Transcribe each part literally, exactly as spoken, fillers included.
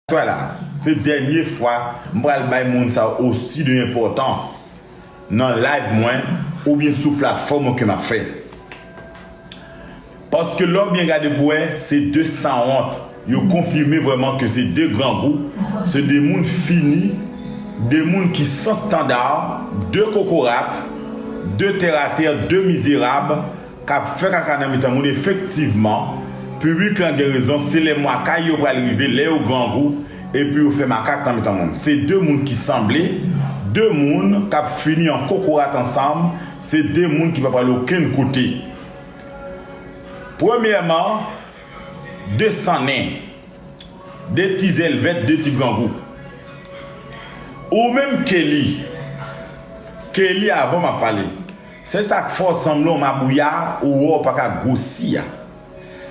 Aswè la, se dènye fwa m pral bay moun sa yo osi de enpòtans nan live mwen oubyen sou platfòm ke m ap fè. Paske lè w byen gade pou wè, se de sanwont. Yo konfime vrèman ke se de grangou, se de moun fini, de moun ki san standar, de kokorat, de tèratè, de mizerab, k ap fè kaka nan mitan moun. Efektivman, piblik lan gen rezon, se lè mwakay yo pral rive, lè yo grangou, epi yo fè makak nan mitan moun. Se de moun ki sanble, de moun k ap fini an kokorat ansanm, se de moun ki pa pral okenn kote. Premyèman, de san nen, de ti zèl vèt, de ti grangou. Ou menm Kelly, Kelly avan m ap pale. Se sa k fè w sanble yon mabouya, ou wè w pa ka gwosi a.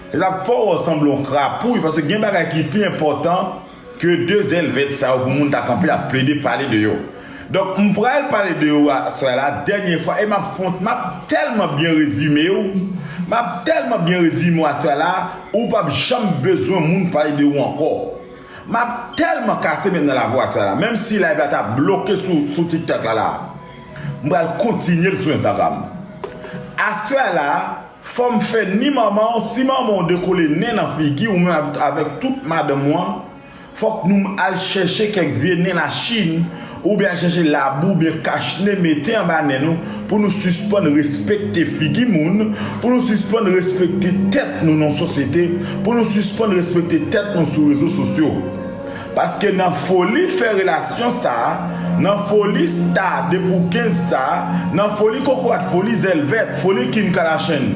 Se sa k fè w sanble yon krapouy, paske gen bagay ki pi enpòtan ke de zèl vèt sa yo pou moun ta kanpe ap plede pale de yo. Donk, m pral pale de yo aswè la, dènye fwa, e m ap fè w, m ap tèlman byen rezime w, m ap tèlman byen rezime w aswè la, ou p ap janm bezwen moun pale de ou ankò. M ap tèlman kase men nan lavou aswè la, menm si live la ta bloke sou, sou TikTok la la, m pral kontinye l sou Instagram. Aswè la, fò m fè ni manman w, si manman w dekole nen nan figi ou menm avèk, avèk tout madanm ou an, fòk nou al chèche kèk vye nen Lachin, oubyen al chèche labou, oubyen kach nen mete anba nen nou, pou nou sispann respekte figi moun, pou nou sispann respekte tèt nou nan sosyete, pou nou sispann respekte tèt nou sou rezo sosyo. Paske nan foli fè relasyon sa, nan foli sta depi w kenz sa, nan foli kokorat, foli zèl vèt, foli Kim Kardashian,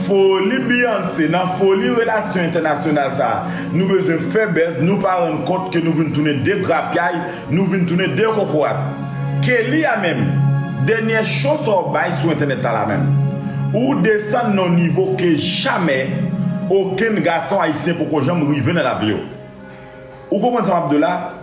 foli Beyoncé, nan foli relasyon entènasyonal sa, nou bezwen fè bèz, nou pa rann kont ke nou vin tounen de grapyay, nou vin tounen de kokorat. Kelly a menm, dènye cho sa w bay sou entènèt la la menm, ou desann nan yon nivo ke jamè okenn gason ayisyen poko janm rive nan lavi yo. Ou konprann sa m ap di w la?